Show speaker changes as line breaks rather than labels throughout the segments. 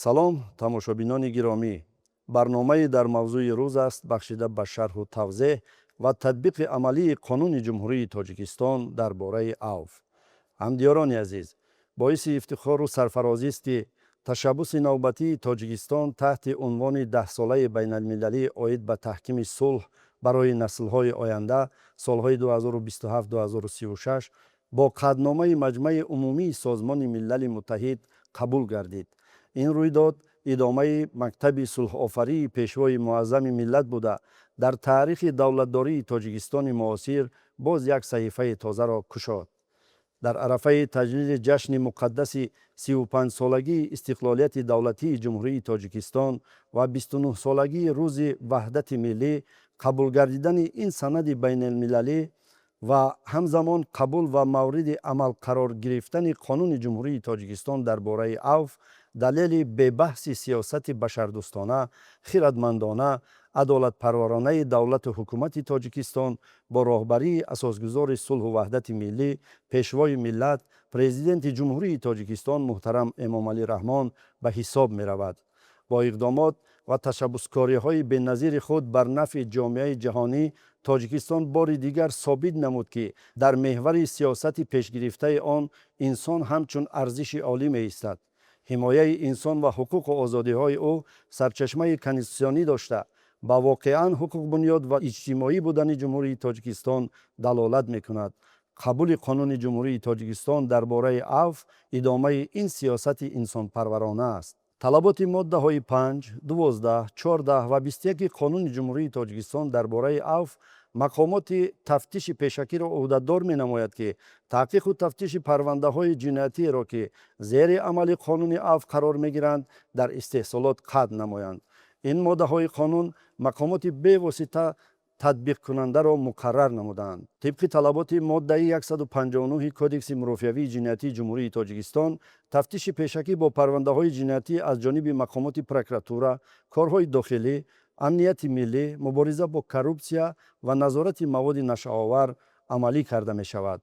Салом, тамошобинони гиромӣ! Барномаи «Дар мавзӯи рӯз» аст, бахшида ба шарҳу тавзеҳ ва татбиқи амалии Қонуни Ҷумҳурии Тоҷикистон дар бораи авф. Ҳамдиёрони азиз, боиси ифтихору сарфарозист, ки ташаббуси навбатии Тоҷикистон таҳти унвони Даҳсолаи байналмилалӣ оид ба таҳкими сулҳ барои наслҳои оянда, солҳои 2027-2036, бо қатъномаи Маҷмаи Умумии Созмони Милали Муттаҳид қабул гардид. Ин рӯйдод идомаи мактаби сулҳофарии Пешвои Муаззами миллат буда, дар таърихи давлатдории Тоҷикистони муосир боз як саҳифаи тозаро кушод. Дар арафаи таҷлили ҷашни муқаддаси 35-солагии истиқлолияти давлатии Ҷумҳурии Тоҷикистон ва 29-солагии Рӯзи Ваҳдати Миллӣ қабул гардидани ин санади байналмилалӣ ва ҳамзамон қабул ва мавриди амал қарор гирифтани Қонуни Ҷумҳурии Тоҷикистон дар бораи авф далели бебаҳси сиёсати башардӯстона, хирадмандона, адолатпарваронаи давлату ҳукумати Тоҷикистон бо роҳбарии Асосгузори сулҳу ваҳдати миллӣ, Пешвои миллат, Президенти Ҷумҳурии Тоҷикистон муҳтарам Эмомалӣ Раҳмон ба ҳисоб меравад. Бо иқдомот ва ташаббускориҳои беназири худ бар нафъи ҷомеаи ҷаҳонӣ Тоҷикистон бори дигар собит намуд, ки дар меҳвари сиёсати пешгирифтаи он инсон ҳамчун арзиши олӣ меистад. Ҳимояи инсон ва ҳуқуқу озодиҳои ӯ сарчашмаи конститутсионӣ дошта, ба воқеан ҳуқуқбунёд ва иҷтимоӣ будани Ҷумҳурии Тоҷикистон далолат мекунад. Қабули Қонуни Ҷумҳурии Тоҷикистон дар бораи авф идомаи ин сиёсати инсонпарварона аст. Талаботи моддаҳои 5, 12, 14 ва 21 Қонуни Ҷумҳурии Тоҷикистон дар бораи авф мақомоти тафтиши пешакиро ӯҳдадор менамояд, ки таҳқиқу тафтиши парвандаҳои ҷиноятиеро, ки зери амали қонуни авф қарор мегиранд, дар истеҳсолот қатъ намоянд. Ин моддаҳои қонун мақомоти бевосита татбиқкунандаро муқаррар намудаанд. Тибқи талаботи моддаи 159 Кодекси мурофиавии ҷиноятии Ҷумҳурии Тоҷикистон, тафтиши пешакӣ бо парвандаҳои ҷиноятӣ аз ҷониби мақомоти прокуратура, корҳои дохилӣ, амнияти миллӣ, мубориза бо коррупсия ва назорати маводи нашъаовар амалӣ карда мешавад.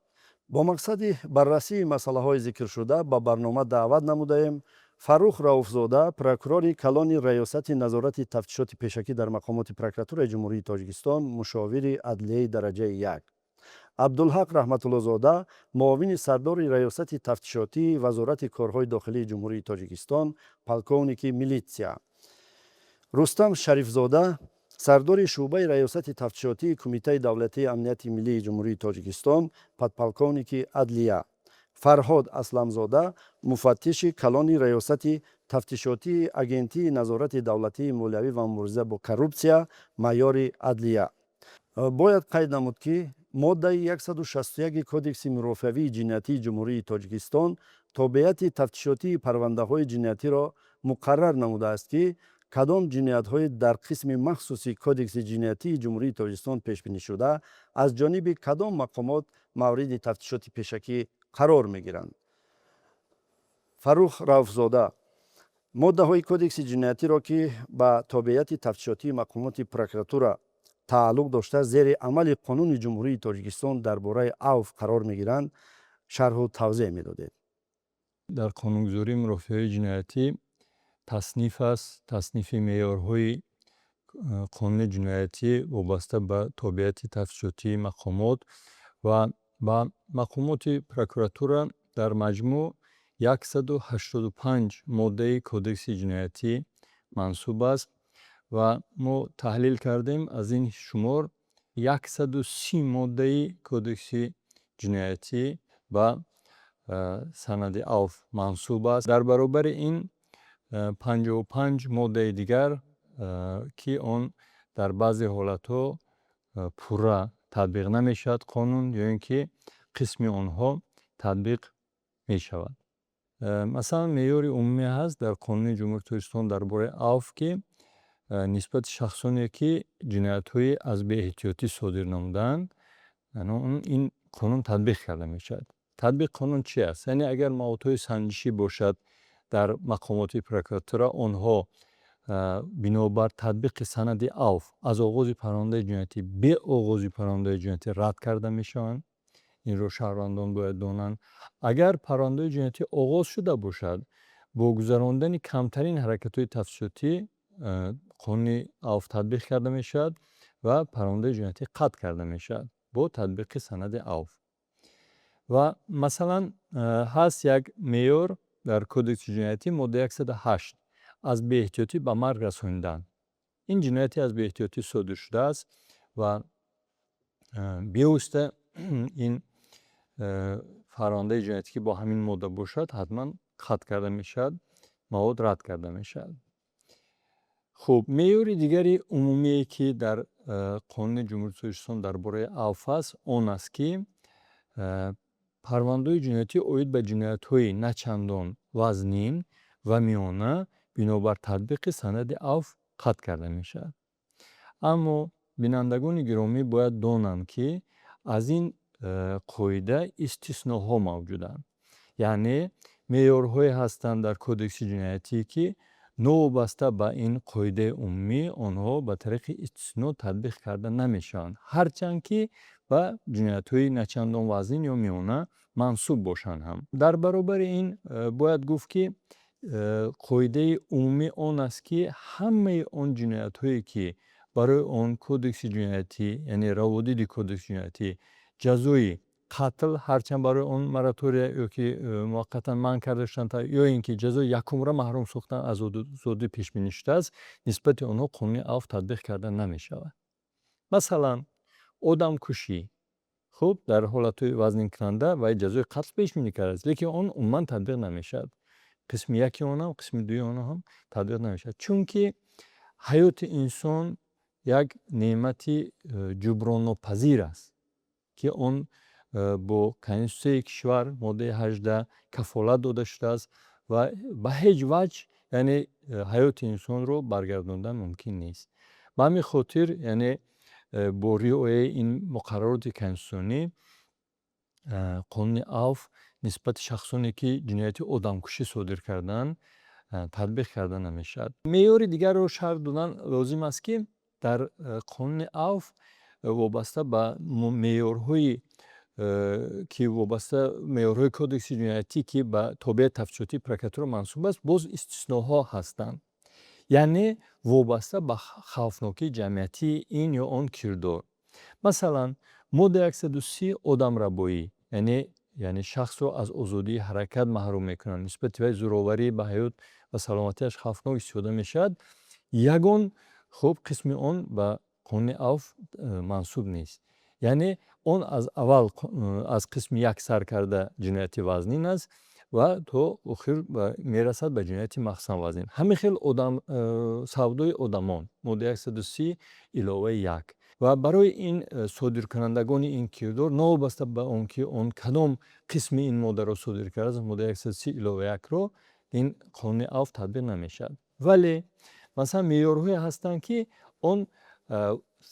Бо мақсади баррасии масъалаҳои зикршуда ба барнома даъват намудаем Фаррух Рауфзода, прокурори калони Раёсати назорати тафтишоти пешакӣ дар мақомоти прокуратураи Ҷумҳурии Тоҷикистон, мушовири адлияи дараҷаи як, Абдулҳақ Раҳматуллозода, муовини сардори Раёсати тафтишотии Вазорати корҳои дохилии Ҷумҳурии Тоҷикистон, полковники милитсия, Рустам Шарифзода, сардори шӯъбаи Раёсати тафтишотии Кумитаи давлатии амнияти миллии Ҷумҳурии Тоҷикистон, подполковники адлия, Фарҳод Асламзода, муфаттиши калони Раёсати тафтишотии Агентии назорати давлатии молиявӣ ва мубориза бо коррупсия, майори адлия. Бояд қайд намуд, ки моддаи 161 Кодекси мурофиавии ҷиноятии Ҷумҳурии Тоҷикистон тобеияти тафтишотии парвандаҳои ҷиноятиро муқаррар намудааст, ки кадом ҷиноятҳои дар қисми махсуси Кодекси ҷиноятии Ҷумҳурии Тоҷикистон пешбинишуда аз ҷониби кадом мақомот мавриди тафтишоти пешакӣ қарор мегиранд. Фаррух Рауфзода, моддаҳои Кодекси ҷиноятиро, ки ба тобеияти тафтишотии мақомоти прокуратура тааллуқ дошта, зери амали Қонуни Ҷумҳурии Тоҷикистон дар бораи авф қарор мегиранд, шарҳу тавзеҳ медодед.
Дар қонунгузории мурофиаи ҷиноятӣ тасниф аст, таснифи меъёрҳои қонуни ҷиноятӣ вобаста ба тобеияти тафтишотии мақомот ва ба мақомоти прокуратура дар маҷмӯъ 185 моддаи Кодекси ҷиноятӣ мансуб аст ва мо таҳлил кардем, аз ин шумор 130 моддаи Кодекси ҷиноятӣ ба санади авф мансуб аст. Дар баробари ин 55 моддаи дигар, ки он дар баъзе ҳолатҳо пурра татбиқ намешавад қонун ё ин ки қисми онҳо татбиқ мешавад. Масалан, меъёри умумӣ ҳаст дар Қонуни Ҷумҳурии Тоҷикистон дар бораи авф, ки нисбати шахсоне, ки ҷиноятҳои аз беэҳтиётӣ содир намудаанд, ин қонун татбиқ карда мешавад. Татбиқи қонун чи аст? Яъне агар маводҳои санҷишӣ бошад дар мақомоти прокуратура, онҳо бинобар татбиқи санади авф аз оғози парвандаи ҷиноятӣ, бе оғози парвандаи ҷиноятӣ рад карда мешаванд. Инро шаҳрвандон бояд донанд. Агар парвандаи ҷиноятӣ оғоз шуда бошад, Бо гузарондани камтарин ҳаракатҳои тафтишотӣ қонуни авф татбиқ карда мешавад ва парвандаи ҷиноятӣ қатъ карда мешавад бо татбиқи санади авф. Ва масалан, ҳаст як меъёр дар Кодекси ҷиноятӣ, моддаи 108, аз беэҳтиётӣ ба марг расонидан. Ин ҷинояте аз беэҳтиётӣ содир шудааст ва бевосита ин парвандаи ҷиноятӣ, ки бо ҳамин модда бошад, ҳатман қатъ карда мешавад, мавод рад карда мешавад. Хуб, меъёри дигари умумие, ки дар Қонуни Ҷумҳурии Тоҷикистон дар бораи авф аст, он аст, ки парвандаҳои ҷиноятӣ оид ба ҷиноятҳои на чандон вазнин ва миёна бинобар татбиқи санади авф қатъ карда мешавад. Аммо бинандагони гиромӣ бояд донанд, ки аз ин қоида истисноҳо мавҷуданд, яъне меъёрҳое ҳастанд дар Кодекси ҷиноятӣ, ки новобаста ба ин қоидаи умумӣ онҳо ба тариқи истисно татбиқ карда намешаванд, ҳарчанд ки ба ҷиноятҳои начандон вазнин ё миёна мансуб бошанд ҳам. Дар баробари ин бояд гуфт, ки қоидаи умумӣ он аст, ки ҳамаи он ҷиноятҳое, ки барои он Кодекси ҷиноятӣ, яъне раводиди Кодекси ҷиноятӣ, ҷазои қатл, ҳарчанд барои он моратория ё ки муваққатан манъ карда шуданд, ё ин ки ҷазои якумра маҳрум сохтан аз озодӣ пешбинӣ шудааст, нисбати онҳо қонуни авф татбиқ карда намешавад. Масалан, одамкушӣ. Хуб, дар ҳолатҳои вазнинкунанда вай ҷазои қатл пешбинӣ кардааст, лекин он умуман татбиқ намешавад. Қисми яки он ҳам, қисми дуюми он ҳам татбиқ намешавад, чунки ҳаёти инсон як неъмати ҷуброннопазир аст, ки он бо Конститутсияи кишвар, моддаи 18, кафолат дода шудааст ва ба ҳеҷ ваҷҳ, яъне, ҳаёти инсонро баргардондан мумкин нест. Ба ҳамин хотир, яъне, бо риояи ин муқаррароти конститутсионӣ қонуни авф нисбати шахсоне, ки ҷинояти одамкушӣ содир карданд, татбиқ карда намешавад. Меъёри дигарро шарҳ додан лозим аст, ки дар қонуни авф вобаста ба меъёрҳои, ки вобаста меъёрҳои Кодекси ҷиноятӣ, ки ба тобеияти тафтишотии прокуратура мансуб аст, боз истисноҳо ҳастанд, яъне вобаста ба хавфнокии ҷамъиятии ин ё он кирдор. Масалан, моддаи 130, одамрабоӣ, яъне шахсро аз озодии ҳаракат маҳрум мекунанд, нисбати вай зӯроварӣ ба ҳаёт ва саломатиаш хавфнок истифода мешавад, ягон, хуб, қисми он ба қонуни авф мансуб нест. Яъне он аз аввал аз қисми як сар карда ҷинояти вазнин аст ва то охир мерасад ба ҷинояти махсусан вазнин. Ҳамин хел одам савдои одамон, моддаи 130 иловаи 1, ва барои ин содиркунандагони ин кирдор, новобаста ба он ки он кадом қисми ин моддаро содир кардааст, моддаи 130 илова 1-ро, ин қонуни авф татбиқ намешавад. Вале масалан, меъёрҳое ҳастанд, ки он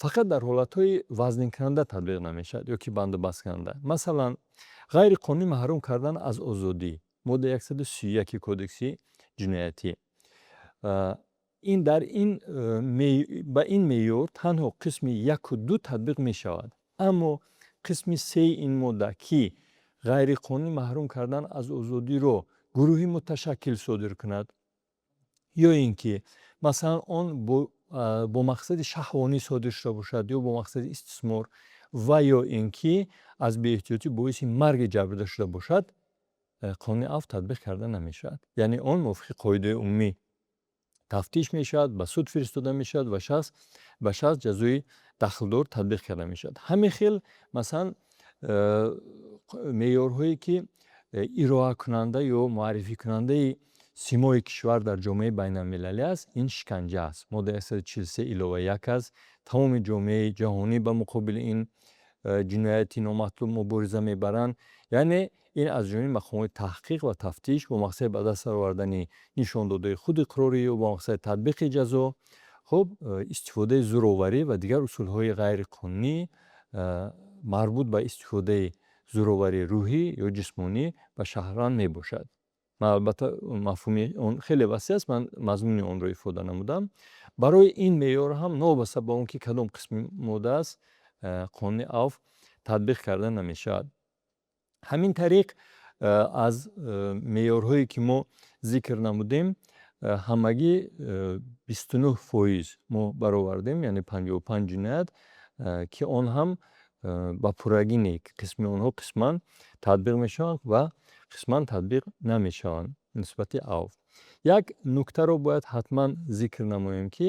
фақат дар ҳолатҳои вазнинкунанда татбиқ намешавад ё ки бандубасткунанда. Масалан, ғайриқонунӣ маҳрум кардан аз озодӣ, моддаи 131 Кодекси ҷиноятӣ. Ин дар ин ба ин меъёр танҳо қисми яку ду татбиқ мешавад, аммо қисми сеи ин модда, ки ғайриқонунӣ маҳрум кардан аз озодиро гурӯҳи муташаккил содир кунад ё ин ки масалан он бо мақсади шаҳвонӣ содир шуда бошад ё бо мақсади истисмор ва ё ин ки аз беэҳтиётӣ боиси марги ҷабрдида шуда бошад, қонуни авф татбиқ карда намешавад. Яъне он мувофиқи қоидаи умумӣ тафтиш мешавад, ба суд фиристода мешавад ва ба шахс ҷазои дахлдор татбиқ карда мешавад. Ҳамин хел, масалан, меъёрҳое, ки ироакунанда ё муаррификунандаи симои кишвар дар ҷомеаи байналмилалӣ аст, ин шиканҷа аст, моддаи 143 илова 1 аст. Тамоми ҷомеаи ҷаҳонӣ ба муқобили ин ҷинояти номатлуб мубориза мебаранд. Яъне ин аз ҷониби мақомоти таҳқиқ ва тафтиш бо мақсади ба даст овардани нишондодаи худиқрорӣ ё бо мақсади татбиқи ҷазо, хуб, истифодаи зӯроварӣ ва дигар усулҳои ғайриқонунӣ, марбут ба истифодаи зӯроварии рӯҳӣ ё ҷисмонӣ ба шаҳрванд мебошад. Ман албатта, мафҳуми он хеле васеъ аст, ман мазмуни онро ифода намудам. Барои ин меъёр ҳам, новобаста ба он ки кадом қисми модда аст, қонуни авф татбиқ карда намешавад. Ҳамин тариқ. Аз меъёрҳое, ки мо зикр намудем, ҳамагӣ 29% мо баровардем, яъне 55 ҷиноят, ки он ҳам ба пуррагӣ не, қисми онҳо қисман татбиқ мешаванд ва қисман татбиқ намешаванд нисбати авф. Як нуктаро бояд ҳатман зикр намоем, ки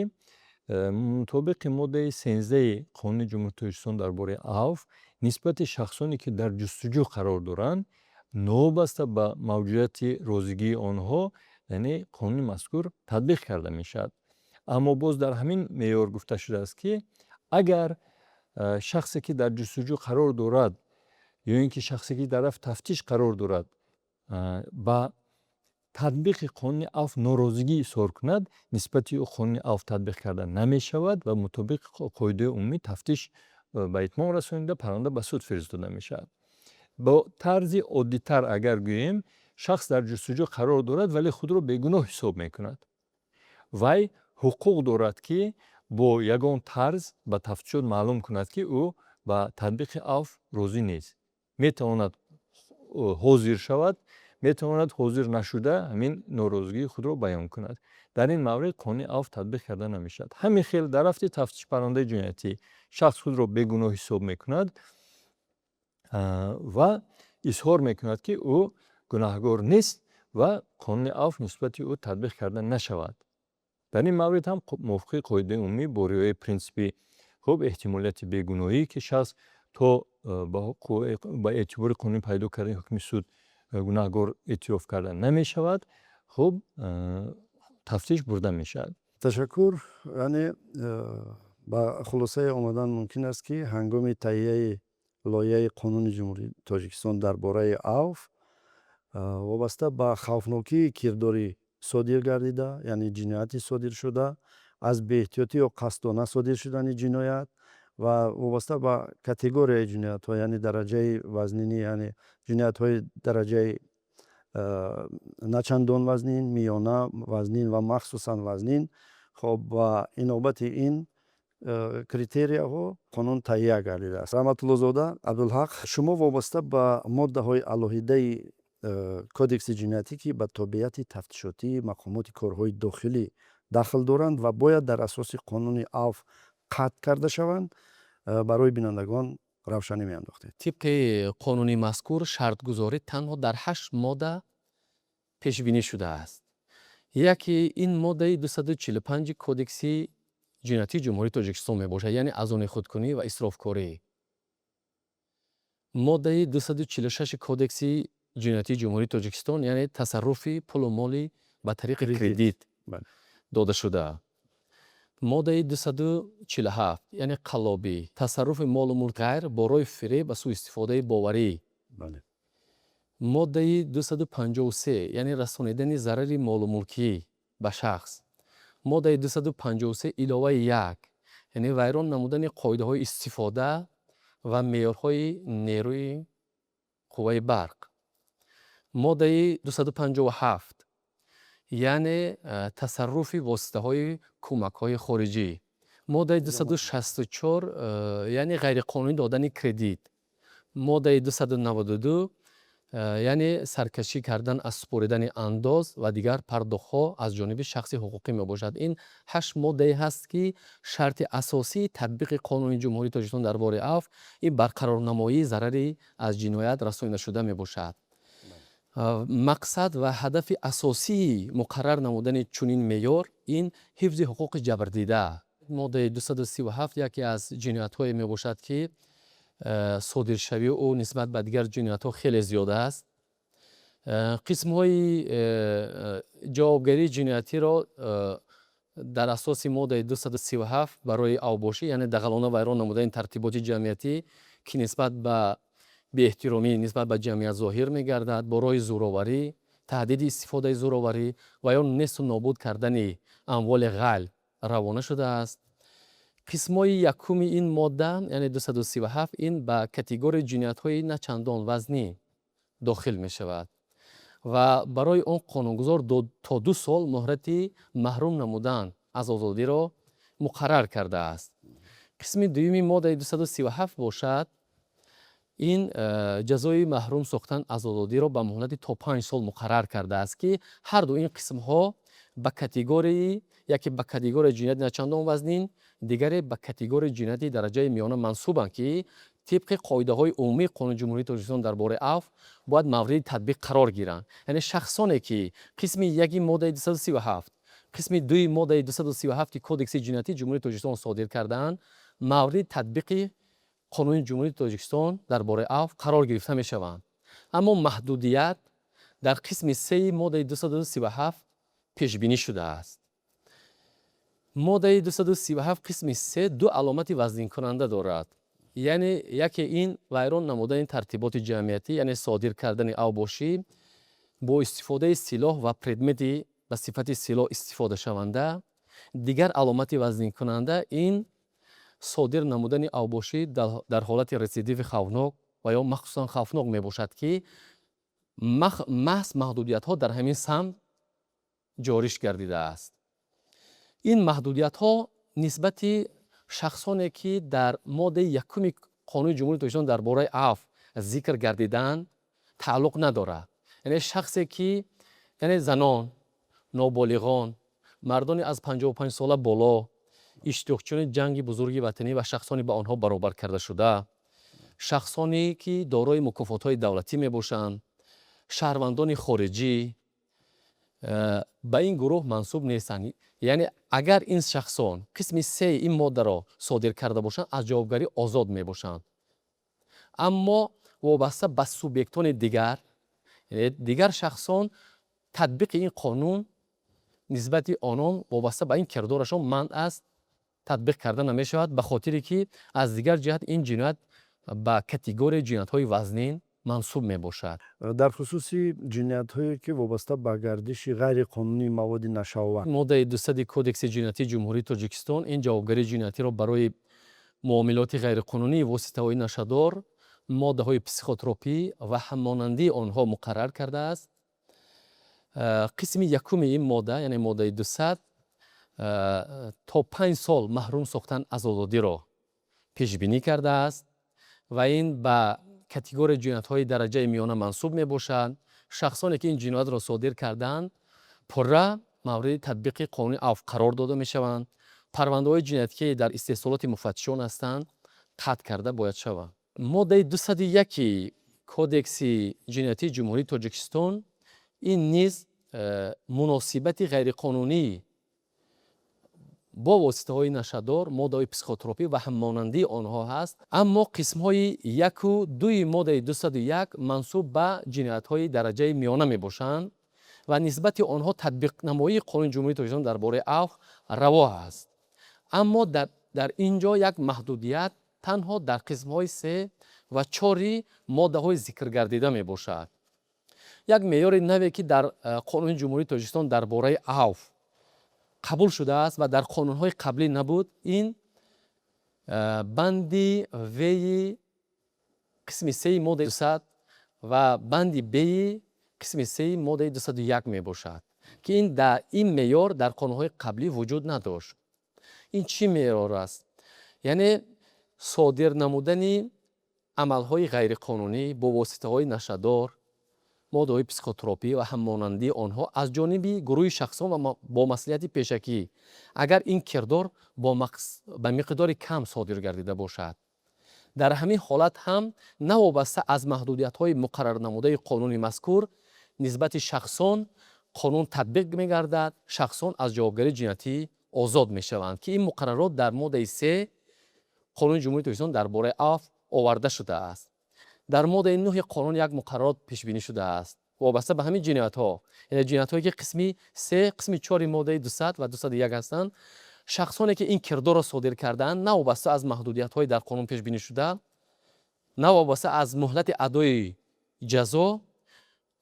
мутобиқи моддаи 13-и Қонуни Ҷумҳурии Тоҷикистон дар бораи авф, нисбати шахсоне, ки дар ҷустуҷӯ қарор доранд, новобаста ба мавҷудияти розигии онҳо, яъне қонуни мазкур татбиқ карда мешавад. Аммо боз дар ҳамин меъёр гуфта шудааст, ки агар шахсе, ки дар ҷустуҷӯ қарор дорад, ё ин ки шахсе, ки дар рафти тафтиш қарор дорад, ба татбиқи қонуни авф норозигӣ изҳор кунад, нисбати ӯ қонуни авф татбиқ карда намешавад ва мутобиқи қоидаи умумӣ тафтиш ба итмом расонида, парванда ба суд фиристода мешавад. Бо тарзи оддитар агар гӯем, шахс дар ҷустуҷӯ қарор дорад, вале худро бегуноҳ ҳисоб мекунад. Вай ҳуқуқ дорад, ки бо ягон тарз ба тафтишот маълум кунад, ки ӯ ба татбиқи авф розӣ нест. Метавонад ҳозир шавад, метавонад ҳозир нашуда ҳамин норозигии худро баён кунад. Дар ин маврид қонуни авф татбиқ карда намешавад. Ҳамин хел дар рафти тафтиши парвандаи ҷиноятӣ шахс худро бегуноҳ ҳисоб мекунад ва изҳор мекунад, ки ӯ гунаҳгор нест ва қонуни авф нисбати ӯ татбиқ карда нашавад. Дар ин маврид ҳам мувофиқи қоидаи умумӣ, бо риояи принсипи, хуб, эҳтимолияти бегуноҳӣ, ки шахс то ба эътибори қонунӣ пайдо кардани ҳукми суд гунаҳгор эътироф карда намешавад, хуб, тафтиш бурда мешавад.
Ташаккур. Яъне ба хулосае омадан мумкин аст, ки ҳангоми таҳияи лоиҳаи Қонуни Ҷумҳурии Тоҷикистон дар бораи авф вобаста ба хавфнокии кирдори содир гардида, яъне ҷинояти содиршуда, аз беэҳтиётӣ ё қасдона содир шудани ҷиноят ва вобаста ба категорияи ҷиноятҳо, яъне дараҷаи вазнинӣ, яъне ҷиноятҳои дараҷаи начандон вазнин, миёна вазнин ва махсусан вазнин, хоб, ба инобати ин критерияҳо қонун таҳия гардидааст. Раҳматуллозода Абдулҳақ, шумо вобаста ба моддаҳои алоҳидаи Кодекси ҷиноятӣ, ки ба тобеияти тафтишотии мақомоти корҳои дохилӣ дахл доранд ва бояд дар асоси қонуни авф қатъ карда шаванд, барои бинандагон равшанӣ меандохтед.
Тибқи қонуни мазкур шартгузорӣ танҳо дар ҳашт модда пешбинӣ шудааст. Яке ин моддаи 245 Кодекси ҷиноятии Ҷумҳурии Тоҷикистон мебошад, яъне аз они худкунӣ ва исрофкорӣ. Моддаи 246 Кодекси ҷиноятии Ҷумҳурии Тоҷикистон, яъне тасарруфи пулу моли ба тариқи кредит додашуда. Моддаи 247, яъне қаллобӣ, тасарруфи молу мулк ғайр бо роҳи фиреб ва сӯистифодаи боварӣ. Моддаи 253, яъне расонидани зарари молу мулкӣ ба шахс. Моддаи 253 иловаи 1, яъне вайрон намудани қоидаҳои истифода ва меъёрҳои нерӯи қувваи барқ. Моддаи 257, яъне тасарруфи воситаҳои кӯмакҳои хориҷӣ. Моддаи 264, яъне ғайриқонунӣ додани кредит. Моддаи 292, яъне саркашӣ кардан аз супоридани андоз ва дигар пардохтҳо аз ҷониби шахси ҳуқуқӣ мебошад. Ин ҳашт моддае ҳаст, ки шарти асосии татбиқи Қонуни Ҷумҳурии Тоҷикистон дар бораи авф ин барқарорнамоии зарари аз ҷиноят расонидашуда мебошад. Мақсад ва ҳадафи асосии муқаррар намудани чунин меъёр ин ҳифзи ҳуқуқи ҷабрдида. Моддаи 237 яке аз ҷиноятҳое мебошад, ки содиршавии ӯ нисбат ба дигар ҷиноятҳо хеле зиёд аст. Қисмҳои ҷавобгарии ҷиноятиро дар асоси моддаи 237 барои авбошӣ, яъне дағалона вайрон намудани тартиботи ҷамъиятӣ, ки нисбат ба беэҳтиромӣ нисбат ба ҷамъият зоҳир мегардад, бо роҳи зӯроварӣ, таҳдиди истифодаи зӯроварӣ ва ё несту нобуд кардани амволи ғал равона шудааст. Қисмҳои якуми ин модда, яъне 237, ин ба категорияи ҷиноятҳои на чандон вазнӣ дохил мешавад ва барои он қонунгузор то 2 сол муҳлати маҳрум намудан аз озодиро муқаррар кардааст. Қисми дуюми моддаи 237 бошад. Ин ҷазои маҳрум сохтан аз озодиро ба муҳлати то 5 сол муқаррар кардааст, ки ҳар ду ин қисмҳо ба категорияи яке ба категорияи ҷинояти начандон вазнин, дигаре ба категорияи ҷинояти дараҷаи миёна мансубанд, ки тибқи қоидаҳои умумии Қонуни Ҷумҳурии Тоҷикистон дар бораи афв бояд мавриди татбиқ қарор гиранд. Яъне шахсоне, ки қисми яки моддаи 237, қисми дуи моддаи 237 Кодекси ҷиноятии Ҷумҳурии Тоҷикистон содир кардаанд, мавриди татбиқи Қонуни Ҷумҳурии Тоҷикистон дар бораи афв қарор гирифта мешаванд. Аммо маҳдудият дар қисми сеи моддаи 237 пешбинӣ шудааст. Моддаи 237 қисми се ду аломати вазнинкунанда дорад. Яъне яке ин вайрон намудани тартиботи ҷамъиятӣ, яъне содир кардани авбошӣ бо истифодаи силоҳ ва предмети ба сифати силоҳ истифодашаванда. Дигар аломати вазнинкунанда ин содир намудани авбошӣ дар ҳолати рецидиви хавфнок ва ё махсусан хавфнок мебошад, ки маҳз маҳдудиятҳо дар ҳамин самт ҷориш гардидааст. Ин маҳдудиятҳо нисбати шахсоне, ки дар моддаи якуми Қонуни Ҷумҳурии Тоҷикистон дар бораи афв зикр гардидаанд, тааллуқ надорад. Яъне шахсе, ки, яъне занон, ноболиғон, мардони аз 55 сола боло, иштирокчиёни Ҷанги Бузурги Ватанӣ ва шахсони ба онҳо баробар кардашуда, шахсоне, ки дорои мукофотҳои давлатӣ мебошанд, шаҳрвандони хориҷӣ ба ин гурӯҳ мансуб нестанд. Яъне агар ин шахсон қисми сеи ин моддаро содир карда бошанд, аз ҷавобгарӣ озод мебошанд. Аммо вобаста ба субъектони дигар, дигар шахсон, татбиқи ин қонун нисбати онон вобаста ба ин кирдорашон манъ аст, татбиқ карда намешавад, ба хотире ки аз дигар ҷиҳат ин ҷиноят ба категорияи ҷиноятҳои вазнин мансуб мебошад.
Дар хусуси ҷиноятҳое, ки вобаста ба гардиши ғайриқонунии маводи нашаовар.
Моддаи 200-и Кодекси ҷиноятии Ҷумҳурии Тоҷикистон ин ҷавобгарии ҷиноятиро барои муомилоти ғайриқонунии воситаҳои нашадор, моддаҳои психотропӣ ва ҳаммонандии онҳо муқаррар кардааст. Қисми якуми ин модда, яъне моддаи 200, то 5 сол маҳрум сохтан аз озодиро пешбинӣ кардааст ва ин ба категорияи ҷиноятҳои дараҷаи миёна мансуб мебошад. Шахсоне, ки ин ҷиноятро содир кардаанд, пурра мавриди татбиқи қонуни афв қарор дода мешаванд. Парвандаҳои ҷиноятӣ, ки дар истеҳсолоти муфаттишон ҳастанд, қатъ карда бояд шаванд. Моддаи 201-и Кодекси ҷиноятии Ҷумҳурии Тоҷикистон ин низ муносибати ғайриқонунӣ бо воситаҳои нашадор, моддаҳои психотропӣ ва ҳаммонандии онҳо ҳаст. Аммо қисмҳои яку дуи моддаи 201 мансуб ба ҷиноятҳои дараҷаи миёна мебошанд ва нисбати онҳо татбиқнамоии Қонуни Ҷумҳурии Тоҷикистон дар бораи афв раво аст. Аммо дар ин ҷо як маҳдудият танҳо дар қисмҳои се ва чори моддаҳои зикргардида мебошад. Як меъёри наве, ки дар Қонуни Ҷумҳурии Тоҷикистон дар бораи афв қабул шудааст ва дар қонунҳои қаблӣ набуд, ин банди веи қисми сеи моддаи 200 ва банди беи қисми сеи моддаи 201 мебошад, ки ин меъёр дар қонунҳои қаблӣ вуҷуд надошт. Ин чӣ меъёр аст? Яъне содир намудани амалҳои ғайриқонунӣ бо воситаҳои нашадор, моддаҳои психотропӣ ва ҳаммонандии онҳо аз ҷониби гурӯҳи шахсон ва бо маслиҳати пешакӣ, агар ин кирдор ба миқдори кам содир гардида бошад, дар ҳамин ҳолат ҳам навобаста аз маҳдудиятҳои муқаррарнамудаи қонуни мазкур нисбати шахсон қонун татбиқ мегардад, шахсон аз ҷавобгарии ҷиноятӣ озод мешаванд, ки ин муқаррарот дар моддаи се Қонуни Ҷумҳурии Тоҷикистон дар бораи афв оварда шудааст. Дар моддаи нӯҳи қонун як муқаррарот пешбинӣ шудааст вобаста ба ҳамин ҷиноятҳо, яъне ҷиноятҳое, ки қисми се, қисми чори моддаи 200 ва 201 ҳастанд. Шахсоне, ки ин кирдорро содир кардаанд, навобаста аз маҳдудиятҳои дар қонун пешбинӣ шуда, навобаста аз муҳлати адои ҷазо,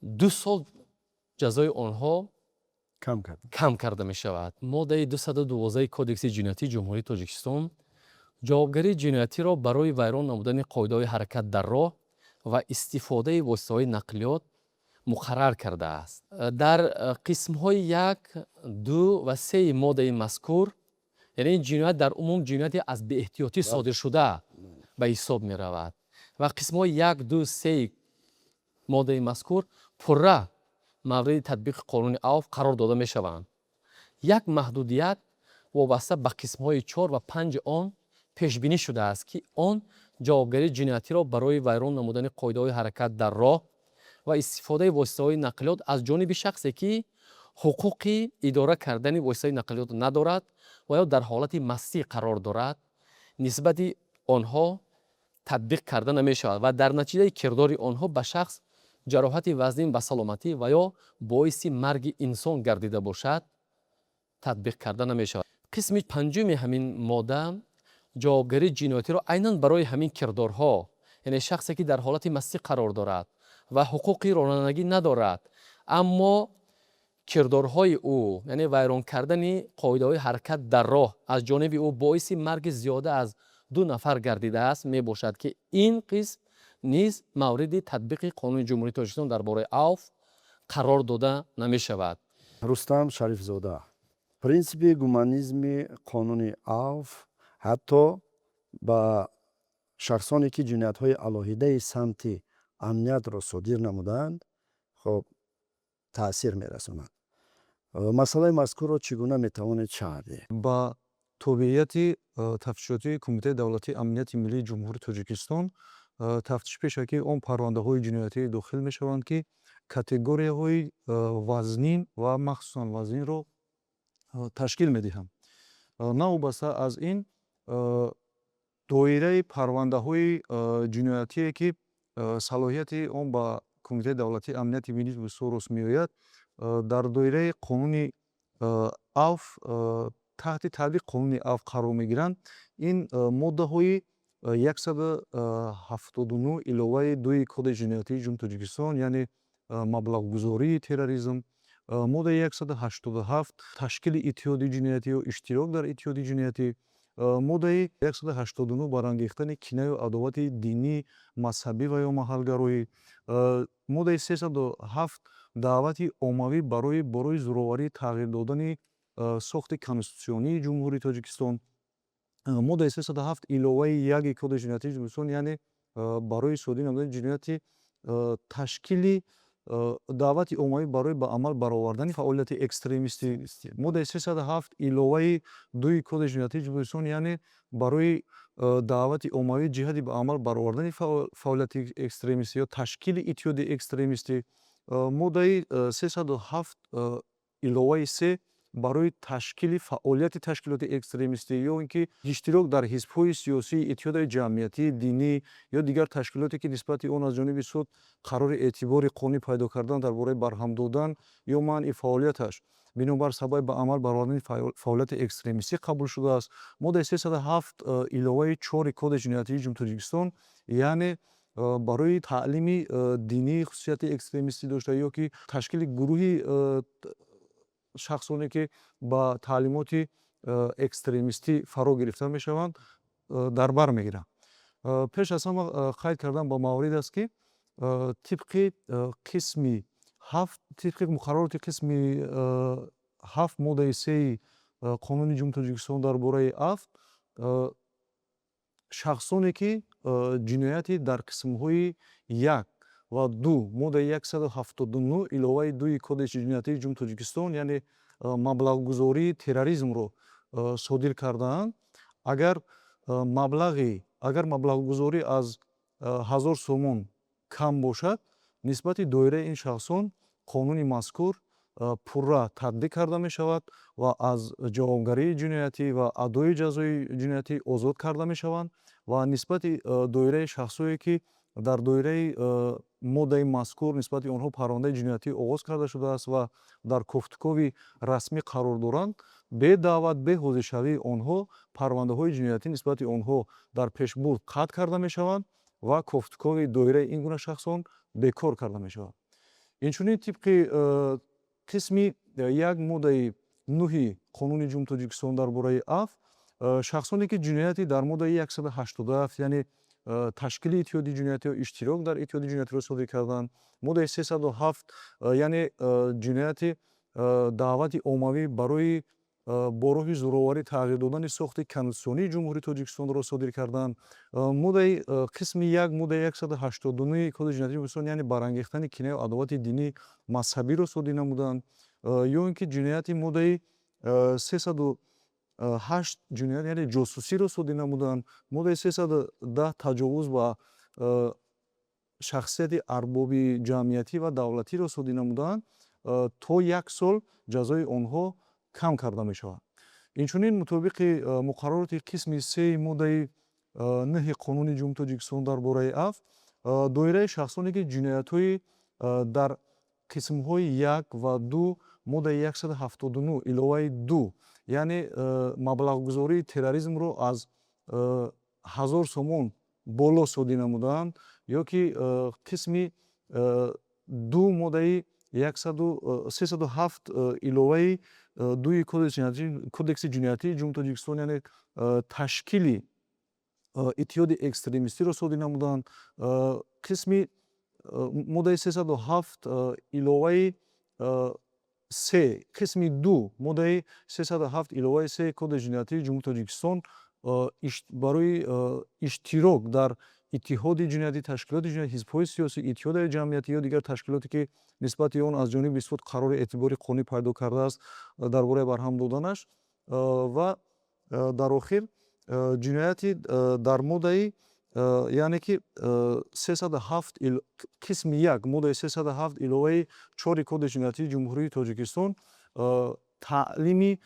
2 сол ҷазои онҳо кам карда мешавад. Моддаи 212 Кодекси ҷиноятии Ҷумҳурии Тоҷикистон ҷавобгарии ҷиноятиро барои вайрон намудани қоидаҳои ҳаракат дар роҳ ва истифодаи воситаҳои нақлиёт муқаррар кардааст. Дар қисмҳои як, ду ва сеи моддаи мазкур, яъне ин ҷиноят дар умум ҷинояти аз беэҳтиётӣ содиршуда ба ҳисоб меравад. Ва қисмҳои як, ду, сеи моддаи мазкур пурра мавриди татбиқи қонуни авф қарор дода мешаванд. Як маҳдудият вобаста ба қисмҳои чор ва панҷи он пешбинӣ шудааст, ки он ҷавобгарии ҷиноятиро барои вайрон намудани қоидаҳои ҳаракат дар роҳ ва истифодаи воситаҳои нақлиёт аз ҷониби шахсе, ки ҳуқуқи идора кардани воситаи нақлиёт надорад ва ё дар ҳолати мастӣ қарор дорад, нисбати онҳо татбиқ карда намешавад ва дар натиҷаи кирдори онҳо ба шахс ҷароҳати вазнин ба саломатӣ ва ё боиси марги инсон гардида бошад, татбиқ карда намешавад. Қисми панҷуми ҳамин модда ҷавобгарии ҷиноятиро айнан барои ҳамин кирдорҳо, яъне шахсе, ки дар ҳолати мастӣ қарор дорад ва ҳуқуқи ронандагӣ надорад, аммо кирдорҳои ӯ, яъне вайрон кардани қоидаҳои ҳаракат дар роҳ аз ҷониби ӯ боиси марги зиёда аз ду нафар гардидааст, мебошад, ки ин қисм низ мавриди татбиқи Қонуни Ҷумҳурии Тоҷикистон дар бораи авф қарор дода намешавад.
Рустам Шарифзода, принсипи гуманизми қонуни авф ҳатто ба шахсоне, ки ҷиноятҳои алоҳидаи самти амниятро содир намудаанд, хоб, таъсир мерасонад. Масъалаи мазкурро чӣ гуна метавонед шарҳ диҳед?
Ба тобеияти тафтишотии Кумитаи давлатии амнияти миллии Ҷумҳурии Тоҷикистон тафтиши пешакии он парвандаҳои ҷиноятӣ дохил мешаванд, ки категорияҳои вазнин ва махсусан вазнинро ташкил медиҳанд. Новобаста аз ин, доираи парвандаҳои ҷиноятие, ки салоҳияти он ба Кумитаи давлатии амнияти миллӣ бисёр меояд, дар доираи қонуни авф, таҳти татбиқи қонуни авф қарор мегиранд. Ин моддаҳои 179 иловаи 2 Кодекси ҷиноятии Ҷумҳурии Тоҷикистон, яъне маблағгузории терроризм, моддаи 187, ташкили иттиҳоди ҷиноятӣ ё иштирок дар иттиҳоди ҷиноятӣ, моддаи 189, барангехтани кинаю адовати динӣ, мазҳабӣ ва ё маҳалгароӣ, моддаи 307, даъвати оммавӣ барои зӯроварӣ тағйир додани сохти конститутсионии Ҷумҳурии Тоҷикистон, моддаи 307 иловаи 1 Кодекси ҷиноятии Ҷумҳуриистон, яъне барои содир намудани ҷинояти ташкили даъвати оммавӣ барои ба амал баровардани фаъолияти экстремистӣ, моддаи 307 иловаи 2 Кодекси ҷиноятии Ҷумҳуриистон, яъне барои даъвати оммавӣ ҷиҳати ба амал баровардани фаъолияти экстремистӣ ё ташкили иттиҳоди экстремистӣ, моддаи 307 иловаи 3, барои ташкили фаъолияти ташкилоти экстремистӣ ё ин ки иштирок дар ҳизбҳои сиёсӣ, иттиҳодияи ҷамъиятӣ, динӣ ё дигар ташкилоте, ки нисбати он аз ҷониби суд қарори эътибори қонунӣ пайдо кардан дар бораи барҳам додан ё манъи фаъолияташ бинобар сабаби ба амал баровардани фаъолияти экстремистӣ қабул шудааст, моддаи 307 иловаи 4 Кодекси ҷиноятии Ҷумҳурии Тоҷикистон, яъне барои таълими динии хусусияти экстремистӣ дошта ё ки ташкили гурӯҳи шахсоне, ки ба таълимоти экстремистӣ фаро гирифта мешаванд, дар бар мегиранд. Пеш аз ҳама қайд кардан ба маврид аст, ки тибқи қисми ҳафт, тибқи муқаррароти қисми ҳафт, моддаи сеи Қонуни Ҷумҳурии Тоҷикистон дар бораи авф, шахсоне, ки ҷинояти дар қисмҳои як ва ду моддаи 179 иловаи 2 Кодекси ҷиноятии Ҷумҳурии Тоҷикистон, яъне маблағгузории терроризмро содир кардаанд, агар маблағгузорӣ аз 1000 сомон кам бошад, нисбати доираи ин шахсон қонуни мазкур пурра татбиқ карда мешавад ва аз ҷавобгарии ҷиноятӣ ва адои ҷазои ҷиноятӣ озод карда мешаванд ва нисбати доираи шахсое, ки дар доираи моддаи мазкур нисбати онҳо парвандаи ҷиноятӣ оғоз карда шудааст ва дар кофтукови расмӣ қарор доранд, бе даъват, бе ҳозиршавии онҳо парвандаҳои ҷиноятӣ нисбати онҳо дар пешбурд қатъ карда мешаванд ва кофтукови доираи ин гуна шахсон бекор карда мешавад. Инчунин, тибқи қисми як, моддаи нӯҳи Қонуни Ҷумҳурии Тоҷикистон дар бораи авф, шахсоне, ки ҷинояти дар моддаи 187, яъне ташкили иттиҳоди ҷиноятӣ ё иштирок дар иттиҳоди ҷиноятиро содир карданд, моддаи 307, яъне ҷинояти даъвати оммавӣ барои Бо роҳи зӯроварӣ тағйир додани сохти конститутсионии Ҷумҳурии Тоҷикистонро содир карданд, моддаи қисми 1 моддаи 189 Кодекси ҷиноятии Ҷумҳурии, яъне барангехтани кинаю адовати динӣ мазҳабиро содир намуданд, ё ин ки ҷинояти моддаи 308 ҷиноят, яъне ҷосусиро содир намуданд, моддаи 310 таҷовуз ба шахсияти арбоби ҷамъиятӣ ва давлатиро содир намуданд, то як сол ҷазои онҳо кам карда мешавад. Инчунин, мутобиқи муқаррароти қисми 3 моддаи 9 Қонуни Ҷумҳурии Тоҷикистон дар бораи афв, доираи шахсоне, ки ҷиноятҳои дар қисмҳои 1 ва 2 моддаи 179 иловаи 2, яъне маблағгузории терроризмро аз 1000 сомон боло содир намудаанд, ё ки қисми 2 моддаи 307 иловаи 2 Кодекси ҷиноятии Ҷумҳурии Тоҷикистон, яъне ташкили иттиҳоди экстремистиро содир намуданд, қисми моддаи 307 иловаи 3, қисми 2 моддаи 307 иловаи 3 Кодекси ҷиноятии Ҷумҳурии Тоҷикистон, барои иштирок дар иттиҳоди ҷиноятӣ, ташкилоти ҷиноятӣ, ҳизбҳои сиёсӣ, иттиҳодияи ҷамъиятӣ ё дигар ташкилоте, ки нисбати он аз ҷониби суд қарори эътибори қонунӣ пайдо кардааст дар бораи барҳам доданаш, ва дар охир ҷинояти дар моддаи, яъне ки 307, қисми 1 моддаи 307 иловаи 4 Кодекси ҷиноятии Ҷумҳурии Тоҷикистон, таълими,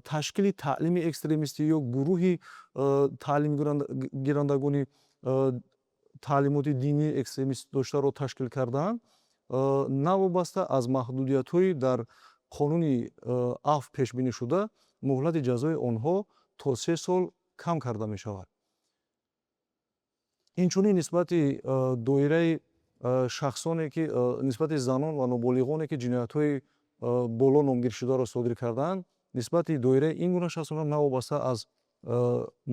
ташкили таълими экстремистӣ ё гурӯҳи таълимгирандагони таълимоти динии экстремист доштаро ташкил кардаанд, навобаста аз маҳдудиятҳои дар қонуни афв пешбинӣ шуда, муҳлати ҷазои онҳо то 3 сол кам карда мешавад. Инчунин, нисбати доираи шахсоне, ки нисбати занон ва ноболиғоне, ки ҷиноятҳои боло номгиршударо содир кардаанд, нисбати доираи ин гуна шахсон, навобаста аз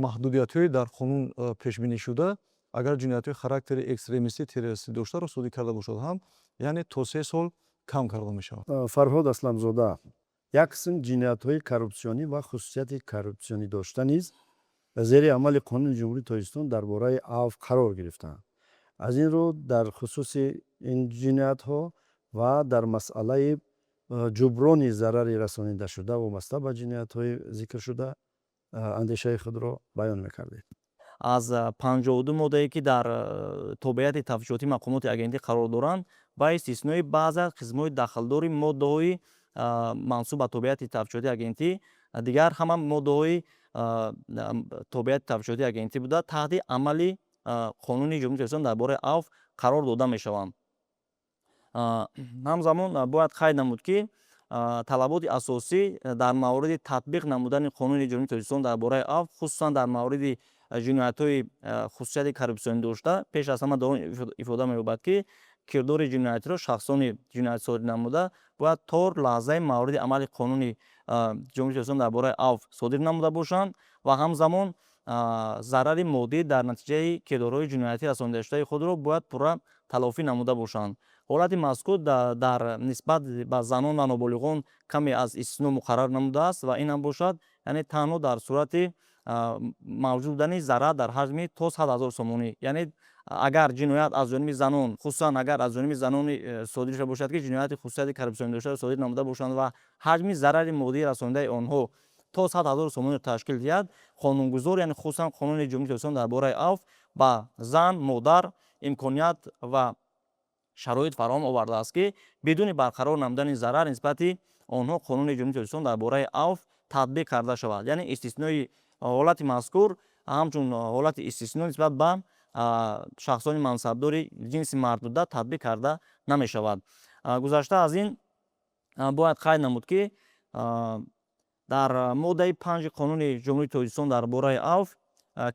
маҳдудиятҳои дар қонун пешбинӣ шуда, агар ҷиноятҳои характери экстремистӣ, террористӣ доштаро содир карда бошад ҳам, яъне то 3 сол кам карда мешавад.
Фарҳод Асламзода, як қисм ҷиноятҳои коррупсионӣ ва хусусияти коррупсионӣ дошта низ зери амали Қонуни Ҷумҳурии Тоҷикистон дар бораи афв қарор гирифтаанд. Аз ин рӯ, дар хусуси ин ҷиноятҳо ва дар масъалаи ҷуброни зарари расонидашуда вобаста ба ҷиноятҳои зикршуда андешаи худро баён мекардед.
Аз 52 моддае, ки дар тобеияти тафтишотии мақомоти агентӣ қарор доранд, ба истиснои баъзе аз қисмҳои дахлдори моддаҳои мансуб ба тобеияти тафтишотии агентӣ, дигар ҳама моддаҳои тобеияти тафтишотии агентӣ буда, таҳти амали Қонуни Ҷумҳурии Тоҷикистон дар бораи афв қарор дода мешаванд. Ҳамзамон, бояд қайд намуд, ки талаботи асосӣ дар мавриди татбиқ намудани Қонуни Ҷумҳурии Тоҷикистон дар бораи афв, хусусан дар мавриди ҷиноятҳои хусусияти коррупсионӣ дошта, пеш аз ҳама дар он ифода меёбад, ки кирдори ҷиноятиро шахсони ҷиноят содир намуда бояд то лаҳзаи мавриди амали Қонуни Ҷумҳурии Тоҷикистон дар бораи афв содир намуда бошанд ва ҳамзамон зарари моддӣ дар натиҷаи кирдорҳои ҷиноятӣ расонидашудаи худро бояд пурра талофӣ намуда бошанд. Ҳолати мазкур дар нисбат ба занон ва ноболиғон каме аз истисно муқаррар намудааст ва ин ҳам бошад, яъне танҳо дар сурати мавҷуд будани зарар дар ҳаҷми то 100 000 сомонӣ. Яъне агар ҷиноят аз ҷониби занон, хусусан агар аз ҷониби занони содир шуда бошад, ки ҷинояти хусусияти коррупсионӣ доштаро содир намуда бошанд ва ҳаҷми зарари моддии расонидаи онҳо то 100 000 сомониро ташкил диҳад, қонунгузор, яъне хусусан Қонуни Ҷумҳурии Тоҷикистон дар бораи афв, ба зан, модар имконият ва шароит фароҳам овардааст, ки бидуни барқарор намудани зарар нисбати онҳо Қонуни Ҷумҳурии Тоҷикистон дар бораи афв татбиқ карда шавад. Яъне истиснои ҳолати мазкур ҳамчун ҳолати истисно нисбат ба шахсони мансабдори ҷинси мард буда татбиқ карда намешавад. Гузашта аз ин, бояд қайд намуд, ки дар моддаи 5 Қонуни Ҷумҳурии Тоҷикистон дар бораи афв,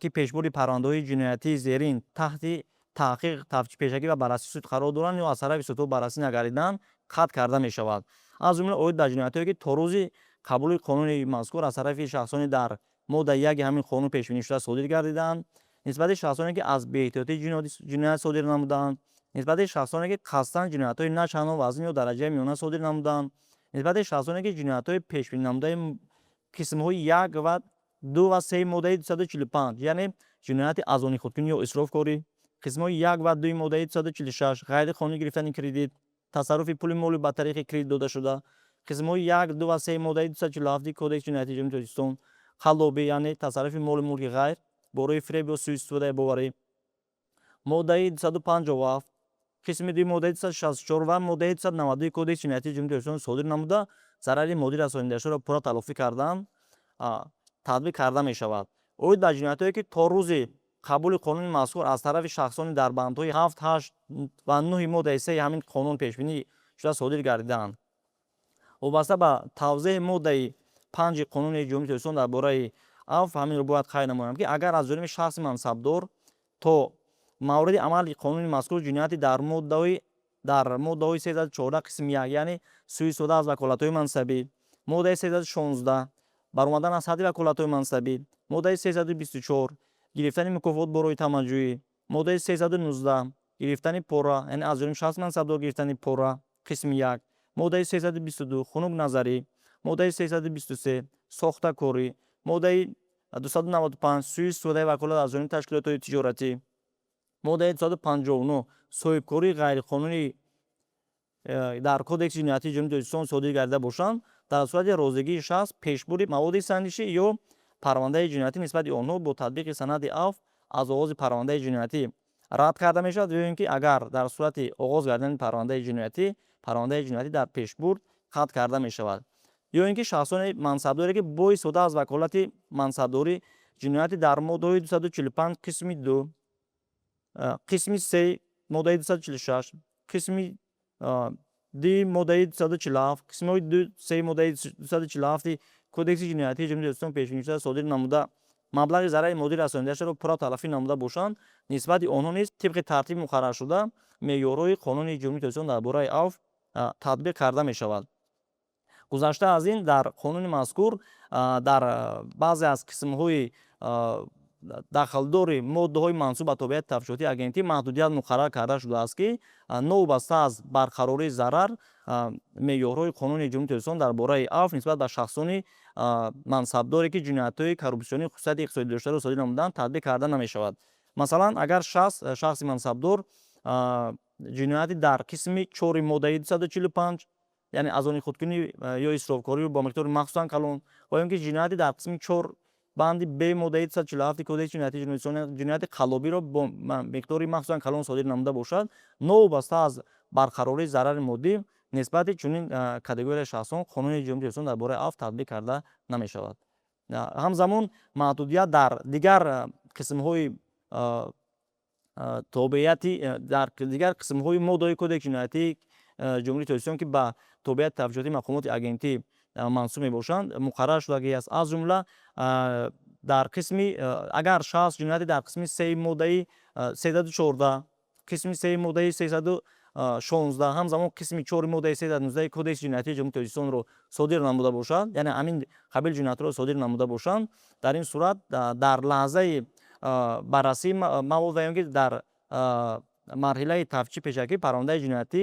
ки пешбурди парвандаҳои ҷиноятии зерин таҳти таҳқиқ, тафтиши пешакӣ ва баррасии суд қарор доранд ё аз тарафи судҳо баррасӣ нагардидаанд, қатъ карда мешавад, аз ҷумла оид ба ҷиноятҳое, ки то рӯзи қабули қонуни мазкур аз тарафи шахсони дар моддаи 1 ҳамин қонун пешбинӣ шуда содир гардидаанд, нисбати шахсоне, ки аз беэҳтиётӣ ҷиноят содир намудаанд, нисбати шахсоне, ки қасдан ҷиноятҳои на чандон вазнин ё дараҷаи миёна содир намудаанд, нисбати шахсоне, ки ҷиноятҳои пешбининамудаи Қисмҳои як ва ду ва сеи моддаи 245, яъне ҷинояти аз они худкунӣ ё исрофкорӣ, қисмҳои як ва дуи моддаи 246, ғайриқонунӣ гирифтани кредит, тасарруфи пули моли ба тариқи кредит додашуда, қисмҳои як, ду ва сеи моддаи 247 Кодекси ҷиноятии Ҷумҳурии Тоҷикистон, қаллобӣ, яъне тасарруфи молу мулки ғайр бо роҳи фиреб ё суистифодаи боварӣ, моддаи 257, қисми дуи моддаи 264 ва моддаи 292 Кодекси ҷиноятии Ҷумҳурии Тоҷикистон содир намуда, зарари моддӣ расонидашударо пурра талофӣ кардан татбиқ карда мешавад. Оид ба ҷиноятҳое, ки то рӯзи қабули қонуни мазкур аз тарафи шахсони дар бандҳои ҳафт, ҳашт ва нӯҳи моддаи сеи ҳамин қонун пешбинӣ шуда содир гардидаанд, вобаста ба тавзеҳи моддаи панҷи Қонуни Ҷумҳурии Тоҷикистон дар бораи авф, ҳаминро бояд қайд намоям, ки агар аз ҷониби шахси мансабдор то мавриди амали қонуни мазкур ҷинояти дар моддаҳои 314 қисми як, яъне суистифода аз ваколатҳои мансабӣ, моддаи 316, баромадан аз ҳадди ваколатҳои мансабӣ, моддаи 324, гирифтани мукофот бо роҳи тамаъҷӯӣ, моддаи 319, гирифтани пора, яъне аз ҷониби шахси мансабдор гирифтани пора, қисми як, моддаи 322, хунукназарӣ, моддаи 323, сохтакорӣ, моддаи 295, суистифодаи ваколат аз ҷониби ташкилотҳои тиҷоратӣ, моддаи 259, соҳибкории ғайриқонунӣ дар Кодекси ҷиноятии Ҷумҳурии Тоҷикистон содир гардида бошанд, дар сурати розигии шахс пешбурди маводи санҷишӣ ё парвандаи ҷиноятӣ нисбати онҳо бо татбиқи санади авф аз оғози парвандаи ҷиноятӣ рад карда мешавад ё ин ки агар дар сурати оғоз гардидани парвандаи ҷиноятӣ парвандаи ҷиноятӣ дар пешбурд қатъ карда мешавад. Ё ин ки шахсони мансабдоре, ки бо истифода аз ваколати мансабдорӣ ҷинояти дар моддаҳои 245 қисми ду, қисми се моддаи 246, қисми ди моддаи 247, қисмҳои ду, се моддаи 247-и Кодекси ҷиноятии Ҷумҳурии Тоҷикистон пешбинишуда содир намуда, маблағи зарари моддӣ расонидаашро пурра талафӣ намуда бошанд, нисбати онҳо низ тибқи тартиби муқарраршуда меъёрҳои Қонуни Ҷумҳурии Тоҷикистон дар бораи авф татбиқ карда мешавад. Гузашта аз ин, дар қонуни мазкур дар баъзе аз қисмҳои дахлдори моддаҳои мансуб ба тобеияти тафтишотии агентӣ маҳдудият муқаррар карда шудааст, ки новобаста аз барқарории зарар меъёрҳои Қонуни Ҷумҳурии Тоҷикистон дар бораи авф нисбат ба шахсони мансабдоре, ки ҷиноятҳои коррупсионии хусусияти иқтисодӣ доштаро содир намуданд, татбиқ карда намешавад. Масалан, агар шахси мансабдор ҷинояти дар қисми чори моддаи 245, яъне аз они худкунӣ ё исрофкорӣ бо миқдори махсусан калон, ва ё ин ки ҷинояти дар қисми чор банди б моддаи 247 Кодекси ҷиноятии Ҷумҳурии Тоҷикистон, ҷинояти қаллобиро бо миқдори махсусан калон содир намуда бошад, новобаста аз барқарории зарари моддӣ нисбати чунин категорияи шахсон Қонуни Ҷумҳурии Тоҷикистон дар бораи авф татбиқ карда намешавад. Ҳамзамон, маҳдудият дар дигар қисмҳои тобеияти, дар дигар қисмҳои моддаҳои Кодекси ҷиноятии Ҷумҳурии Тоҷикистон, ки ба тобеияти тафтишотии мақомоти агентӣ мансуб мебошанд, муқаррар шудагӣ аст. Аз ҷумла, дар қисми, агар шахс ҷинояти дар қисми сеи моддаи 314, қисми сеи моддаи 316, ҳамзамон қисми чори моддаи 319 Кодекси ҷиноятии Ҷумҳурии Тоҷикистонро содир намуда бошад, яъне ҳамин қабил ҷиноятҳоро содир намуда бошанд, дар ин сурат дар лаҳзаи баррасии мавод ва ё ин ки дар марҳилаи тафтиши пешакӣ парвандаи ҷиноятӣ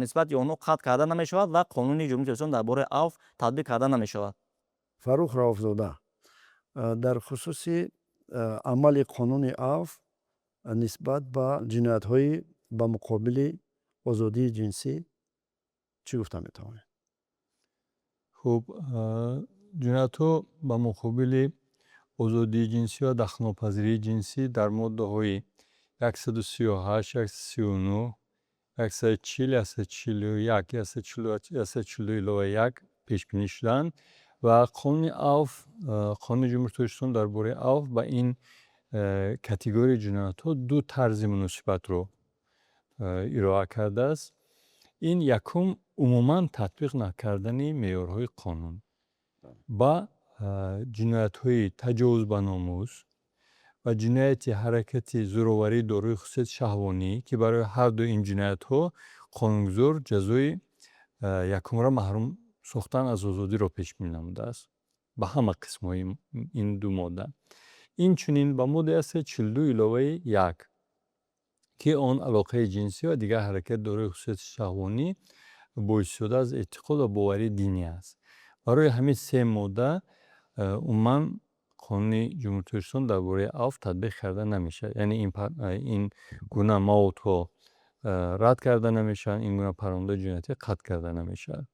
нисбати онҳо қатъ карда намешавад ва Қонуни Ҷумҳурии Тоҷикистон дар бораи авф татбиқ карда намешавад.
Фаррух Рауфзода, дар хусуси амали қонуни авф нисбат ба ҷиноятҳои ба муқобили озодии ҷинсӣ чӣ гуфта метавонед?
Хуб, ҷиноятҳо ба муқобили озодии ҷинсӣ ва дахлнопазирии ҷинсӣ дар моддаҳои 138, 139, 140, 141, 142 илова як пешбинӣ шудаанд ва қонуни авф, Қонуни Ҷумҳурии Тоҷикистон дар бораи авф ба ин категорияи ҷиноятҳо ду тарзи муносибатро ироа кардааст. Ин якум, умуман татбиқ накардани меъёрҳои қонун ба ҷиноятҳои таҷовуз ба номус ва ҷинояти ҳаракати зӯроварии дорои хусусияти шаҳвонӣ, ки барои ҳар ду ин ҷиноятҳо қонунгузор ҷазои якумра маҳрум сохтан аз озодиро пешбинӣ намудааст ба ҳама қисмҳои ин ду модда. Инчунин ба моддаи 142 иловаи як, ки он алоқаи ҷинсӣ ва дигар ҳаракати дорои хусусияти шаҳвонӣ бо истифода аз эътиқод ва боварии динӣ аст. Барои ҳамин се модда Умуман Қонуни Ҷумҳурии Тоҷикистон дар бораи авф татбиқ карда намешавад. Яъне ин гуна маводҳо рад карда намешаванд, ин гуна парвандаҳои ҷиноятӣ қатъ карда намешавад,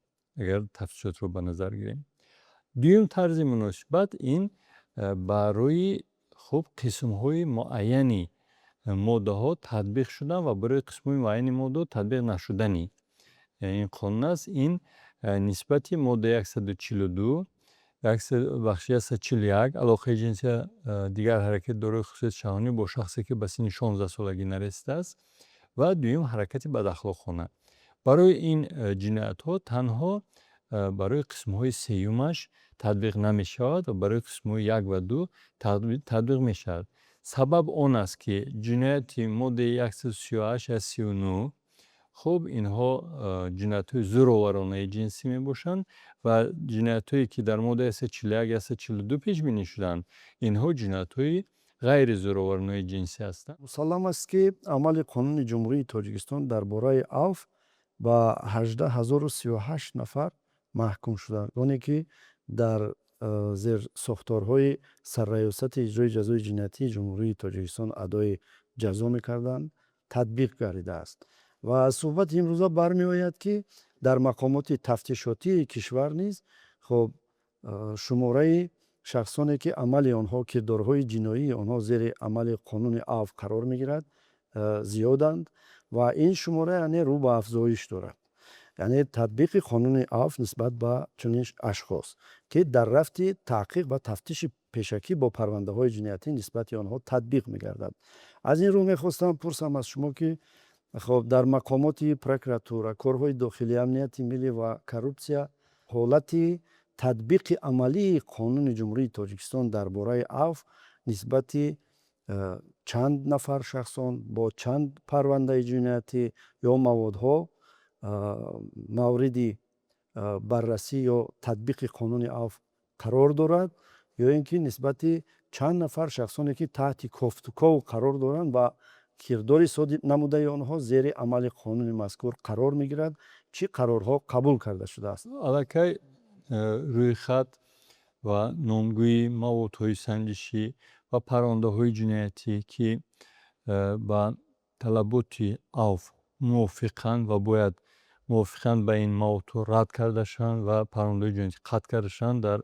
агар тафтишотро ба назар гирем. Дуюм тарзи муносибат ин барои, хуб, қисмҳои муайяни моддаҳо татбиқ шудан ва барои қисмҳои муайяни моддаҳо татбиқ нашудани ин қонун аст. Ин нисбати моддаи 142, бахши 141, алоқаи ҷинсӣ, дигар ҳаракати дорои хусусияти шаҳвонӣ бо шахсе, ки ба синни 16-солагӣ нарасидааст, ва дуюм, ҳаракати бадахлоқона. Барои ин ҷиноятҳо танҳо барои қисмҳои сеюмаш татбиқ намешавад ва барои қисмҳои як ва ду татбиқ мешавад. Сабаб он аст, ки ҷинояти моддаи 138, 139, хуб, инҳо ҷиноятҳои зӯроваронаи ҷинсӣ мебошанд ва ҷиноятҳое, ки дар моддаи 141, 142 пешбинӣ шудаанд, инҳо ҷиноятҳои ғайри зӯроваронаи ҷинсӣ ҳастанд.
Мусаллам аст, ки амали Қонуни Ҷумҳурии Тоҷикистон дар бораи авф ба 18 038 нафар маҳкумшудагоне, ки дар зерсохторҳои Сарраёсати иҷрои ҷазои ҷиноятии Ҷумҳурии Тоҷикистон адои ҷазо мекарданд, татбиқ гардидааст. Ва аз суҳбати имрӯза бармеояд, ки дар мақомоти тафтишотии кишвар низ, хуб, шумораи шахсоне, ки амали онҳо, кирдорҳои ҷиноии онҳо зери амали қонуни авф қарор мегирад, зиёданд ва ин шумора, яъне, рӯ ба афзоиш дорад, яъне татбиқи қонуни авф нисбат ба чунин ашхос, ки дар рафти таҳқиқ ва тафтиши пешакӣ бо парвандаҳои ҷиноятӣ нисбати онҳо татбиқ мегардад. Аз ин рӯ мехостам пурсам аз шумо, ки, хоб, дар мақомоти прокуратура, корҳои дохилӣ, амнияти миллӣ ва коррупсия ҳолати татбиқи амалии Қонуни Ҷумҳурии Тоҷикистон дар бораи авф нисбати чанд нафар шахсон бо чанд парвандаи ҷиноятӣ ё маводҳо мавриди баррасӣ ё татбиқи қонуни авф қарор дорад ё ин ки нисбати чанд нафар шахсоне, ки таҳти кофтуков қарор доранд ва кирдори содир намудаи онҳо зери амали қонуни мазкур қарор мегирад, чӣ қарорҳо қабул карда шудааст?
Аллакай рӯйхат ва номгӯи маводҳои санҷишӣ ва парвандаҳои ҷиноятӣ, ки ба талаботи авф мувофиқанд ва бояд мувофиқан ба ин маводҳо рад карда шаванд ва парвандаҳои ҷиноятӣ қатъ карда шаванд, дар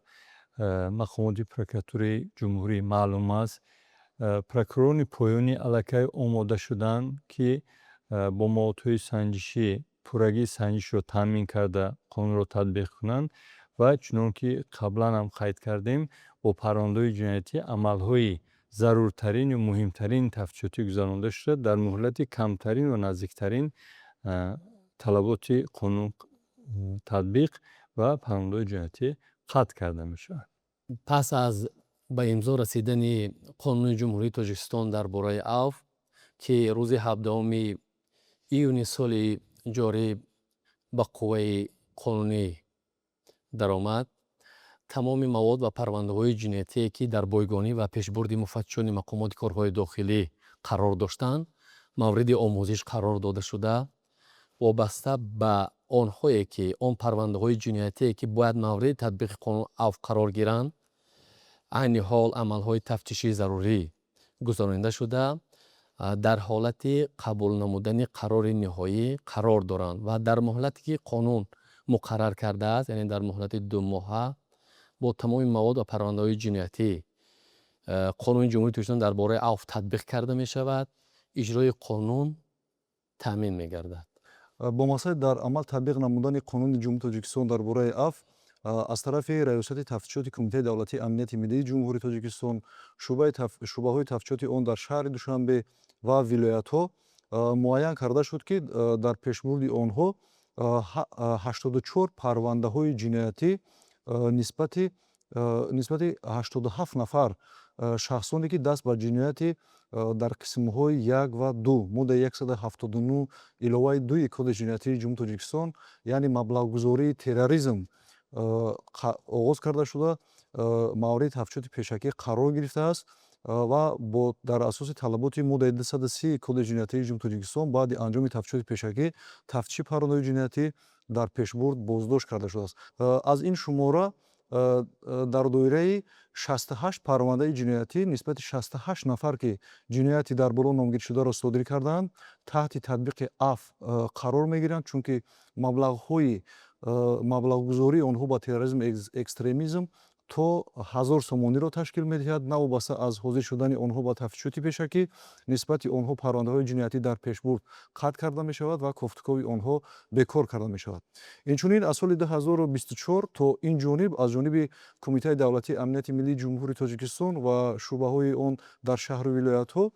мақомоти прокуратураи ҷумҳурӣ маълум аст. Прокурони поёнӣ аллакай омода шуданд, ки бо маводҳои санҷишӣ пуррагии санҷишро таъмин карда, қонунро татбиқ кунанд ва чунон ки қаблан ҳам қайд кардем, бо парвандаҳои ҷиноятӣ амалҳои заруртарин ё муҳимтарин тафтишотӣ гузаронда шуда, дар муҳлати камтарин ва наздиктарин талаботи қонун татбиқ ва парвандаҳои ҷиноятӣ қатъ карда мешавад.
Пас аз ба имзо расидани Қонуни Ҷумҳурии Тоҷикистон дар бораи авф, ки рӯзи 17 июни соли ҷорӣ ба қувваи қонунӣ даромад, тамоми мавод ва парвандаҳои ҷиноятие, ки дар бойгонӣ ва пешбурди муфаттишони мақомоти корҳои дохилӣ қарор доштанд, мавриди омӯзиш қарор дода шуда, вобаста ба онҳое, ки он парвандаҳои ҷиноятие, ки бояд мавриди татбиқи қонун авф қарор гиранд, айни ҳол амалҳои тафтишии зарурӣ гузаронида шуда, дар ҳолати қабул намудани қарори ниҳоӣ қарор доранд ва дар муҳлате, ки қонун муқаррар кардааст, яъне дар муҳлати 2 моҳа, бо тамоми мавод ва парвандаҳои ҷиноятӣ Қонуни Ҷумҳурии Тоҷикистон дар бораи авф татбиқ карда мешавад, иҷрои қонун таъмин мегардад.
Бо мақсади дар амал татбиқ намудани Қонуни Ҷумҳурии Тоҷикистон дар бораи авф аз тарафи Раёсати тафтишоти Кумитаи давлатии амнияти миллии Ҷумҳурии Тоҷикистон, шӯъбаҳои тафтишоти он дар шаҳри Душанбе ва вилоятҳо муайян карда шуд, ки дар пешбурди онҳо 84 парвандаҳои ҷиноятӣ нисбати 87 нафар шахсоне, ки даст ба ҷинояти дар қисмҳои як ва ду моддаи 179 иловаи дуи Кодекси ҷиноятии Ҷумҳурии Тоҷикистон, яъне маблағгузории терроризм, оғоз карда шуда, мавриди тафтишоти пешакӣ қарор гирифтааст ва дар асоси талаботи моддаи 230 Кодекси ҷиноятии Ҷумҳурии Тоҷикистон баъди анҷоми тафтишоти пешакӣ тафтиши парвандаҳои ҷиноятӣ дар пешбурд боздошт карда шудааст. Аз ин шумора Дар доираи 68 парвандаи ҷиноятӣ нисбати 68 нафар, ки ҷинояти дар боло номгиршударо содир кардаанд, таҳти татбиқи афв қарор мегиранд, чунки маблағҳои маблағгузории онҳо ба терроризм, экстремизм то 1000 сомониро ташкил медиҳад. Новобаста аз ҳозир шудани онҳо ба тафтишоти пешакӣ, нисбати онҳо парвандаҳои ҷиноятӣ дар пешбурд қатъ карда мешавад ва кофтукови онҳо бекор карда мешавад. Инчунин, аз соли 2024 то ин ҷониб аз ҷониби Кумитаи давлатии амнияти миллии Ҷумҳурии Тоҷикистон ва шӯъбаҳои он дар шаҳру вилоятҳо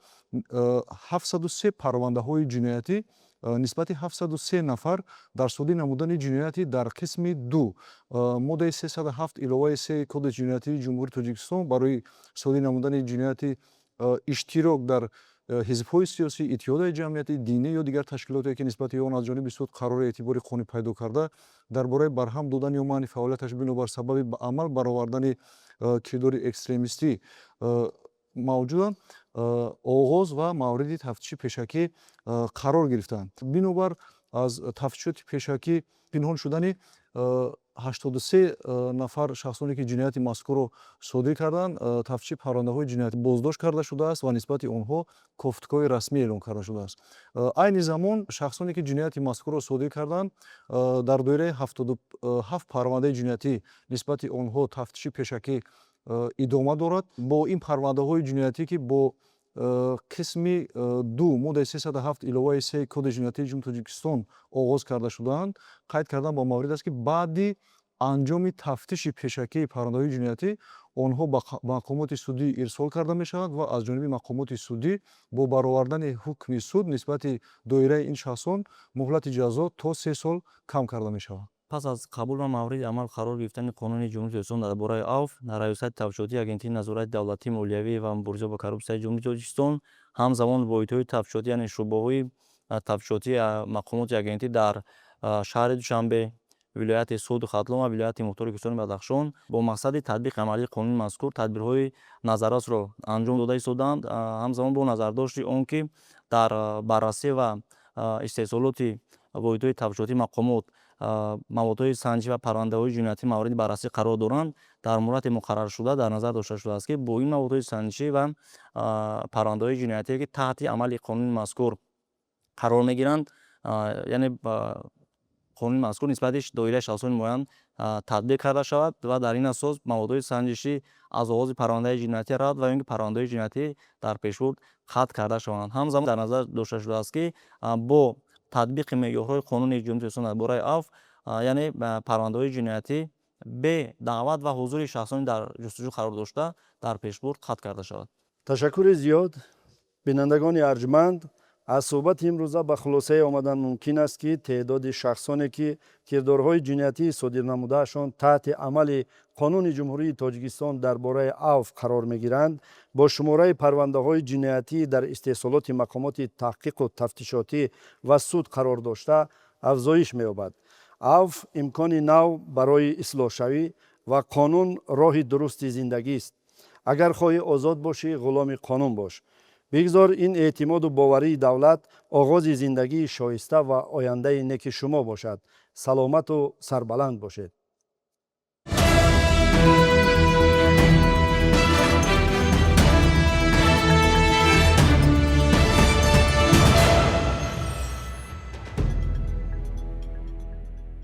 703 парвандаҳои ҷиноятӣ нисбати 703 нафар дар содир намудани ҷинояти дар қисми 2 моддаи 307 иловаи 3 Кодекси ҷиноятии Ҷумҳурии Тоҷикистон барои содир намудани ҷинояти иштирок дар ҳизбҳои сиёсӣ, иттиҳодияи ҷамъиятӣ, динӣ ё дигар ташкилоте, ки нисбати он аз ҷониби суд қарори эътибори қонунӣ пайдо карда, дар бораи барҳам додан ё манъи фаъолияташ бинобар сабаби ба амал баровардани кирдори экстремистӣ мавҷуданд, оғоз ва мавриди тафтиши пешакӣ қарор гирифтаанд. Бинобар аз тафтишоти пешакӣ пинҳон шудани 83 нафар шахсоне, ки ҷинояти мазкурро содир карданд, тафтиши парвандаҳои ҷиноятӣ боздошт карда шудааст ва нисбати онҳо кофтукови расмӣ эълон карда шудааст. Айни замон шахсоне, ки ҷинояти мазкурро содир карданд, дар доираи 77 парвандаи ҷиноятӣ нисбати онҳо тафтиши пешакӣ идома дорад. Бо ин парвандаҳои ҷиноятӣ, ки бо қисми 2 моддаи 307 иловаи 3 Кодекси ҷиноятии Ҷумҳурии Тоҷикистон оғоз карда шудаанд, қайд кардан ба маврид аст, ки баъди анҷоми тафтиши пешакии парвандаҳои ҷиноятӣ онҳо ба мақомоти судӣ ирсол карда мешаванд ва аз ҷониби мақомоти судӣ бо баровардани ҳукми суд нисбати доираи ин шахсон муҳлати ҷазо то 3 сол кам карда мешавад.
Пас аз қабул ва мавриди амал қарор гирифтани Қонуни Ҷумҳурии Тоҷикистон дар бораи авф, дар Раёсати тафтишотии Агентии назорати давлатии молиявӣ ва мубориза бо коррупсияи Ҷумҳурии Тоҷикистон, ҳамзамон воҳидҳои тафтишотӣ, яъне шӯъбаҳои тафтишотии мақомоти агентӣ дар шаҳри Душанбе, вилояти Суғду Хатлон ва вилояти Мухтори Кӯҳистони Бадахшон бо мақсади татбиқи амалии қонуни мазкур тадбирҳои назаррасро анҷом дода истодаанд. Ҳамзамон бо назардошти он ки дар баррасӣ ва истеҳсолоти воҳидҳои тафтишотии мақомот маводҳои санҷӣ ва парвандаҳои ҷиноятӣ мавриди баррасӣ қарор доранд, дар муҳлати муқарраршуда дар назар дошта шудааст, ки бо ин маводҳои санҷишӣ ва парвандаҳои ҷиноятие, ки таҳти амали қонуни мазкур қарор мегиранд, яъне қонуни мазкур нисбати доираи шахсони муайян татбиқ карда шавад ва дар ин асос маводҳои санҷишӣ аз оғози парвандаи ҷиноятӣ равад ва ё ин ки парвандаҳои ҷиноятӣ дар пешбурд қатъ карда шаванд. Ҳамзамон дар назар дошта шудааст, ки бо татбиқи меъёрҳои Қонуни Ҷумҳурии Тоҷикистон дар бораи авф, яъне парвандаҳои ҷиноятӣ бе даъват ва ҳузури шахсони дар ҷустуҷӯ қарор дошта дар пешбурд қатъ карда шавад.
Ташаккури зиёд. Бинандагони арҷманд, аз суҳбати имрӯза ба хулосае омадан мумкин аст, ки теъдоди шахсоне, ки кирдорҳои ҷиноятии содирнамудаашон таҳти амали Қонуни Ҷумҳурии Тоҷикистон дар бораи авф қарор мегиранд, бо шумораи парвандаҳои ҷиноятӣ дар истеҳсолоти мақомоти таҳқиқу тафтишотӣ ва суд қарор дошта афзоиш меёбад. Авф имкони нав барои ислоҳшавӣ ва қонун роҳи дурусти зиндагист. Агар хоҳӣ озод бошӣ, ғуломи қонун бош. Бигзор ин эътимоду боварии давлат оғози зиндагии шоиста ва ояндаи неки шумо бошад. Саломату сарбаланд бошед.